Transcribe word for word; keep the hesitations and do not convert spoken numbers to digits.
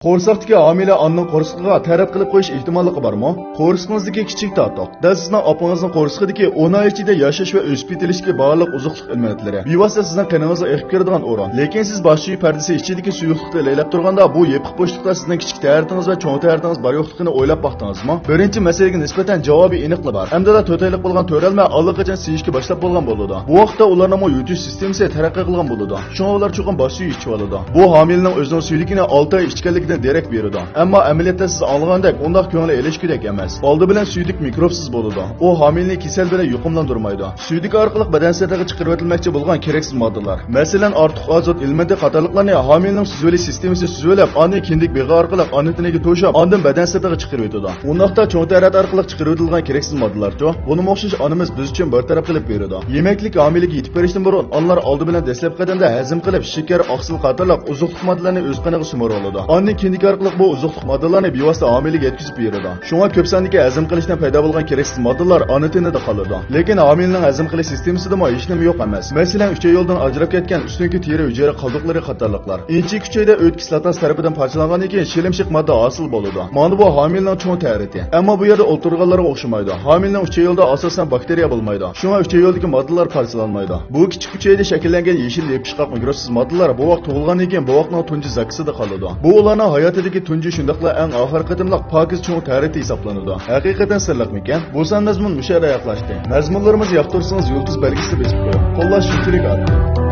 قورساقتىكى ھامىلە ئانىنىڭ قورسىقىغا تەرەت قىلىپ قويۇش ئېھتىماللىقى بارمۇ؟ قورسىقىڭىزدىكى كىچىك تاتۇق دەل سىزنىڭ ئاپىڭىزنىڭ قورسىقىدىكى ئون ئاي ئىچىدە ياشاش ۋە ئۆسۈپ يېتىلىشتىكى بارلىق ئوزۇقلۇق ئېلېمېنتلىرى. بىۋاسىتە سىزنىڭ قېنىڭىزغا ئېقىپ كىرىدىغان ئورۇن. لېكىن سىز باش سۈيى پەردىسى ئىچىدىكى سۇيۇقلۇقنى لەيلەپ تۇرغاندا، بۇ يېپىق بوشلۇقتا سىزنىڭ كىچىك تەرىتىڭىز ۋە چوڭ تەرىتىڭىز بار يوقلۇقىنى ئويلاپ باقتىڭىزمۇ؟ بىرىنچى مەسىلىگە نىسبەتەن جاۋابى ئېنىقلا بار. ئەمدىلا تۆت ئايلىق بولغان تۆرەلمە ئاللىقاچان سىيىشكە باشلاپ بولغان بولىدۇ. بۇ ۋاقىتتا ئۇلارنىڭمۇ يۇتۇش سىستېمىسى تەرەققىي قىلغان بولىدۇ. شۇڭا ئۇلار چوقۇم باش سۈيى ئىچىۋالىدۇ. بۇ ھامىلىنىڭ ئۆزىنىڭ سۈيدۈكىنى ئالتە ئاي ئىچكەنلىكىدىن دېرەك بېرىدۇ. ئەمما ئەمەلىيەتتە سىز ئاڭلىغاندەك ئۇنداق كۆڭۈل ئېلىشكۈدەك ئەمەس. ئالدى بىلەن سۈيدۈك مىكروبسىز بولىدۇ. ئۇ ھامىلىنى كېسەل بىلەن يۇقۇملاندۇرمايدۇ. سۈيدۈك ئارقىلىق بەدەن سىرتىغا چىقىرىۋېتىلمەكچى بولغان كېرەكسىز ماددىلار، مەسىلەن، ئارتۇق ئازوت ئېلېمېنتى قاتارلىقلارنى ھامىلىنىڭ سۈزۈۋېلىش سىستېمىسى سۈزۈۋېلىپ، ئاندىن كىندىك بېغى ئارقىلىق ئانا تېنىگە توشۇپ، ئاندىن بەدەن سىرتىغا چىقىرىۋېتىدۇ. ئۇنداقتا چوڭ تەرەت ئارقىلىق چىقىرىۋېتىلىدىغان كېرەكسىز ماددىلارچۇ؟ بۇنىمۇ ئوخشاش ئانىمىز بىز ئۈچۈن بىر تەرەپ قىلىپ بېرىدۇ. يېمەكلىك ھامىلىگە يېتىپ بېرىشتىن بۇرۇن ئانىلار ئالدى بىلەن دەسلەپكى قەدەمدە ھەزىم قىلىپ، شېكەر، ئاقسىل قاتارلىق ئوزۇقلۇق ماددىلارنى ئۆز قېنىغا سۈمۈرۈۋالىدۇ. ئاندىن كىندىك ئارقىلىق بۇ ئوزۇقلۇق ماددىلارنى بىۋاسىتە ھامىلىگە يەتكۈزۈپ بېرىدۇ. شۇڭا كۆپ ساندىكى ھەزىم قىلىشتىن پەيدا بولغان كېرەكسىز ماددىلار ئانا تېنىدە قالىدۇ. لېكىن ھامىلىنىڭ ھەزىم قىلىش سىستېمىسىدىمۇ ھېچنېمە يوق ئەمەس. مەسىلەن، ئۈچەي يولدىن ئاجراپ كەتكەن ئۈستۈنكى تېرە ھۈجەيرە قالدۇقلىرى قاتارلىقلار. ئىنچىكە ئۈچەيدە ئۆت كىسلاتاسى تەرىپىدىن پارچىلانغاندىن كېيىن شىلىمشىق ماددا ھاسىل بولىدۇ. مانا بۇ ھامىلىنىڭ چوڭ تەرىتى. ئەمما بۇ يەردە ئولتۇرغانلارغا ئوخشىمايدۇ. ھامىلىنىڭ ئۈچەي يولىدا ئاساسەن باكتېرىيە بولمايدۇ. شۇڭا ئۈچەي يولدىكى ماددىلار پارچىلانمايدۇ. بۇ كىچىك ئۈچەيدە شەكىللەنگەن يېشىل يېپىشقاق مىكروبسىز ماددىلار بوۋاق تۇغۇلغاندىن كېيىن بوۋاقنىڭ تۇنجى زاكىسىدا قالىدۇ. بۇ ئۇلارنىڭ ھاياتىدىكى تۇنجى شۇنداقلا ئەڭ ئاخىرقى قېتىملىق پاكىز چوڭ تەرىتى ھېسابلىنىدۇ. ھەقىقەتەن سىرلىقمىكەن؟ بۇ سان مەزمۇن مۇشۇ يەردە ئاياغلاشتى. مەزمۇنلىرىمىزنى ياقتۇرسىڭىز يۇلتۇز بەلگىسىنى بېسىپ قويۇڭ. قوللاش شۇنچىلىك ئاددىي.